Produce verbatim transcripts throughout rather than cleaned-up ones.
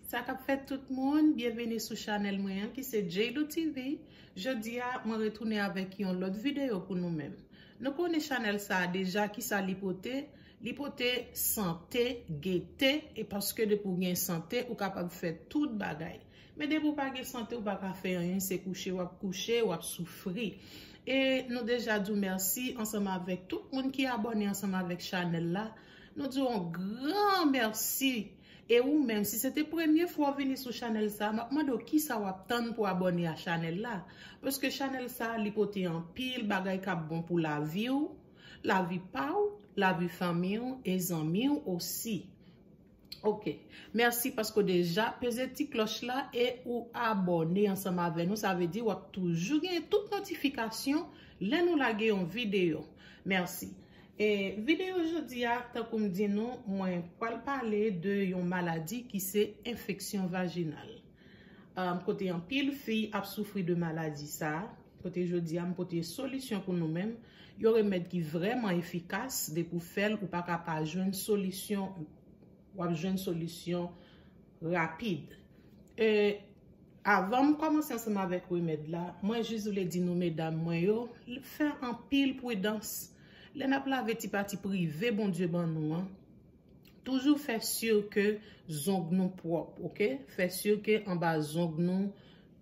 Sa k ap fèt tout moun, byenveni sou chanèl mwen an ki se J L O T V. Jodi a, mwen retounen avèk yon lòt videyo pou nou menm. Nou konnen chanèl sa a deja, kisa li pote? Li pote sante, gete, e paske depi w gen sante, ou kapab fè tout bagay. Men depi w pa gen sante, ou pa ka fè anyen, se kouche w ap kouche, w ap soufri. E nou deja di w mèsi ansanm avèk tout moun ki abòne ansanm avèk chanèl la. Nou di w yon gran mèsi. E ou menm, si se te premye fwa w vini sou chanèl sa, m ap mande w kisa w ap tann pou abòne a chanèl la. Paske chanèl sa, li pote anpil bagay k ap bon pou lavi w, lavi pa w, lavi fanmi w e zanmi w osi. Ok. Mèsi paske w deja peze ti klòch la e ou abòne ansanm avè nou. Sa vle di w ap toujou gen tout notifikasyon lè nou lage yon videyo. Mèsi. E videyo jodi a, tankou m di nou, mwen pral pale de yon maladi ki se enfeksyon vajinal. Um, kote anpil fi ap soufri de maladi sa a, kote jodi a m pote solisyon pou nou menm, yon remèd ki vrèman efikas, depi w fè l, ou pa ka pa jwenn solisyon, w ap jwenn solisyon rapid. E avan m kòmanse ansanm avèk remèd la, mwen jis vle di nou, medam mwen yo, fè anpil pridans. Lè n ap lave ti pati prive Bondye ban nou an, toujou fè si ke zong nou pwòp, ok? Fè si ke anba zong nou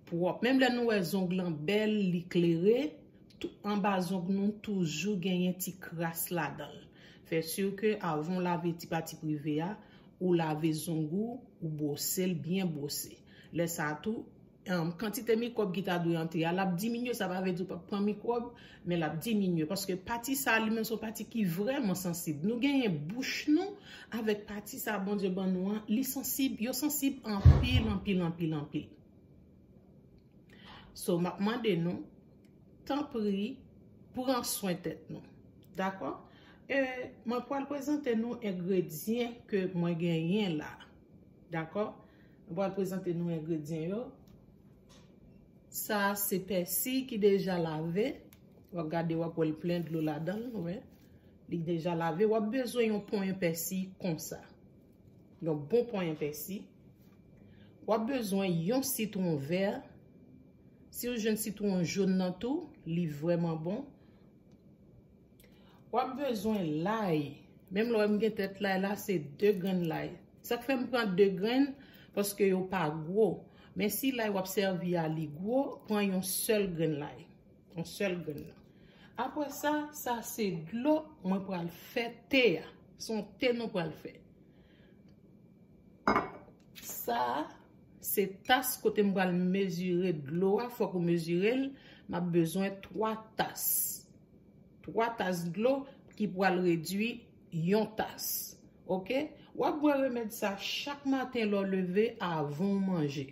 pwòp. Menm lè nou wè zong lan bèl, li klere, tou-, anba zong nou toujou genyen ti kras ladan l. Fè si ke avan w lave ti pati prive a, ou lave zong ou, ou bwose l byen bwose. Lè sa a tou, em, kantite mikwòb ki ta dwe antre a, l ap diminye, sa pa vle di w p ap pran mikwòb, men l ap diminye, paske pati sa a li menm se yon pati ki vrèman sansib. Nou genyen bouch nou avèk pati sa a Bondye ban nou an, li sansib, yo sansib anpil, anpil, anpil, anpil. So, m ap mande nou, tanpri, pran swen tèt nou. Dakò? E mwen pral prezante nou engredyan ke mwen genyen la. Dakò? Mwen pral prezante nou engredyan yo. Sa a se pèsi ki deja lave. W ap gade, w ap wè l plen dlo ladan l, ou wè. Li deja lave. W ap bezwen yon ponyen pèsi konsa. Yon bon ponyen pèsi. W ap bezwen yon sitwon vè. Si w jwenn sitwon jòn nan tou, li vrèman bon. W ap bezwen lay. Menm lè w wè m gen tèt lay la, se de grenn lay. Sa k fè m pran de grenn, paske yo pa gwo. Men si lay w ap sèvi a li gwo, pran yon sèl grenn lay. Yon sèl grenn nan. Apre sa, sa se dlo mwen pral fè te a. Se yon te nou pral fè. Sa a, se tas kote m pral mezire dlo a. Fòk ou mezire l. M ap bezwen twa tas. Twa tas dlo ki pral redui yon tas. Ok? W ap bwè remèd sa chak maten lè w leve avan w manje.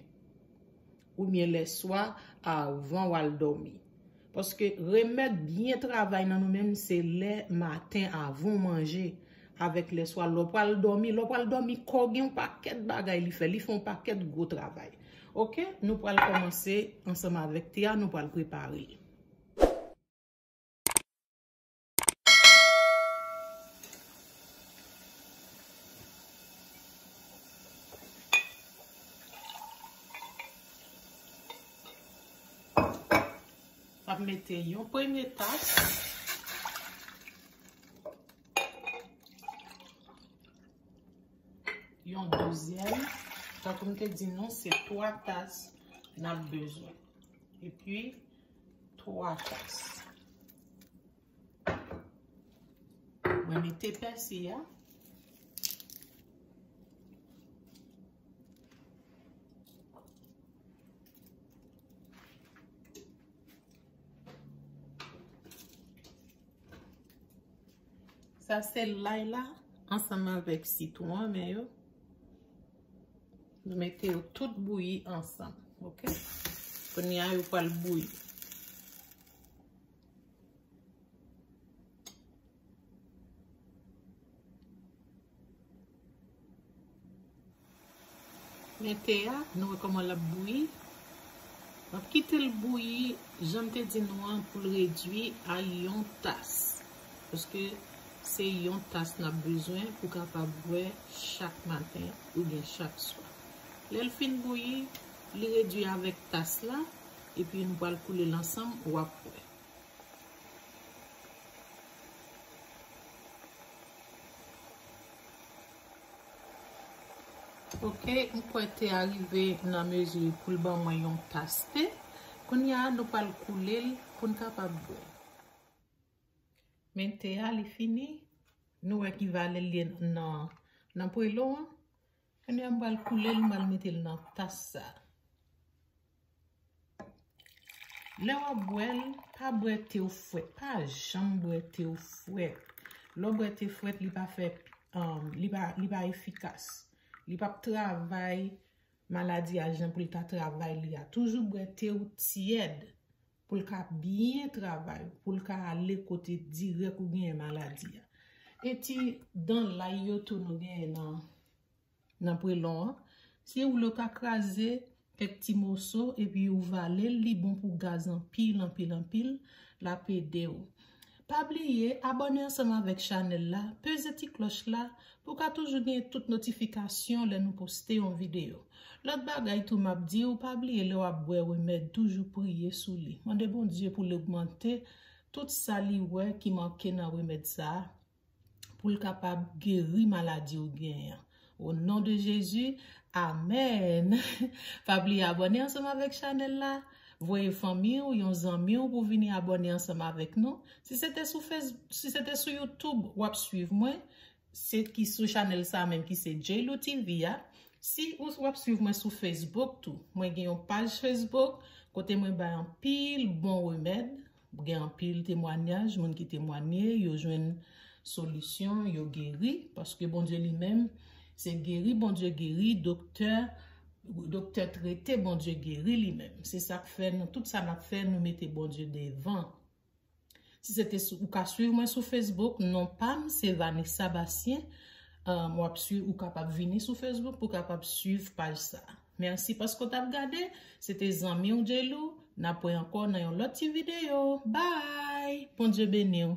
Oubyen lèswa avan w al dòmi. Paske remèd byen travay nan nou menm se lè maten avan w manje avèk lèswa lè w pral dòmi. Lè w pral dòmi, kò w gen yon pakèt bagay li fè. Li fè yon pakèt gwo travay. Ok? Nou pral kòmanse ansanm avèk te a, nou pral prepare l. M ap mete yon premye tas, yon dezyèm, tankou m te di nou, se twa tas n ap bezwen. Epi, twa tas. Mwen mete pèsi a. Sa se lay la ansanm avèk sitwon an, men yo. Nou mete yo tout bouyi ansanm, ok? Kounye a yo pral bouyi. Men te a, nou wè kòman l ap bouyi. M ap kite l bouyi, jan m te di nou an, pou l redui a yon tas. Paske se yon tas n ap bezwen pou kapab bwè chak maten oubyen chak swa. Lè l fin bouyi, li redui avèk tas la, epi nou pral koule l ansanm, w ap wè. Ok, m kwè te a rive nan mezi pou l ban mwen yon tas te. Kounye a, nou pral koule l pou n kapab bwè. Men te a, li fini. Nou wè ki valè l ye nan, nan prelo an. Kounye a, m pral koule l, m pral mete l nan tas sa. Lè w ap bwè l, pa bwè te w frèt. Pa janm bwè te w frèt. Lè w bwè te frèt, li pa fè, um, li pa, li pa efikas. Li p ap travay maladi a jan pou l ta travay li a. Toujou bwè te w tyèd pou l ka byen travay, pou l ka ale kote dirèk ou genyen maladi a. E ti dan lay yo tou nou genyen nan, nan prelon an. Se ou le ka kraze kèk ti moso epi ou vale l, li bon pou gaz anpil, anpil, anpil, l ap ede w. Pa bliye abòne ansanm avèk chanèl la, peze ti klòch la pou w ka toujou gen tout notifikasyon lè nou poste yon videyo. Lòt bagay tou m ap di w, pa bliye lè w ap bwè remèd, toujou priye sou li. Mande Bondye pou l ogmante tout sa li wè ki manke nan remèd sa a, pou l kapab geri maladi w genyen an. O non de Jezi, amèn. Pa bliye abòne ansanm avèk chanèl la. Voye fanmi w, yon zanmi w pou vini abòne ansanm avèk nou. Si se te sou Face-, si se te sou YouTube, w ap swiv mwen. Se ki sou chanèl sa menm ki se J Lou T V a. Si ou w ap swiv mwen sou Facebook tou, mwen gen yon paj Facebook kote mwen bay anpil bon remèd. Gen anpil temwanyaj, moun ki temwanye, yo jwenn solisyon, yo geri, paske Bondye li menm, se geri, Bondye geri, doktè, doktè trete, Bondye geri li menm. Se sa k fè nou, tout sa n ap fè, nou mete Bondye devan. Si se te sou, ou ka swiv mwen sou Facebook, non pa m, se Vanessa Bastien. Um, w ap swiv, ou kapab vini sou Facebook pou w kapab swiv paj sa. Mèsi paske w t ap gade. Se te zanmi w J Lou. N ap wè ankò nan yon lòt ti videyo. Bye! Bondye beni w.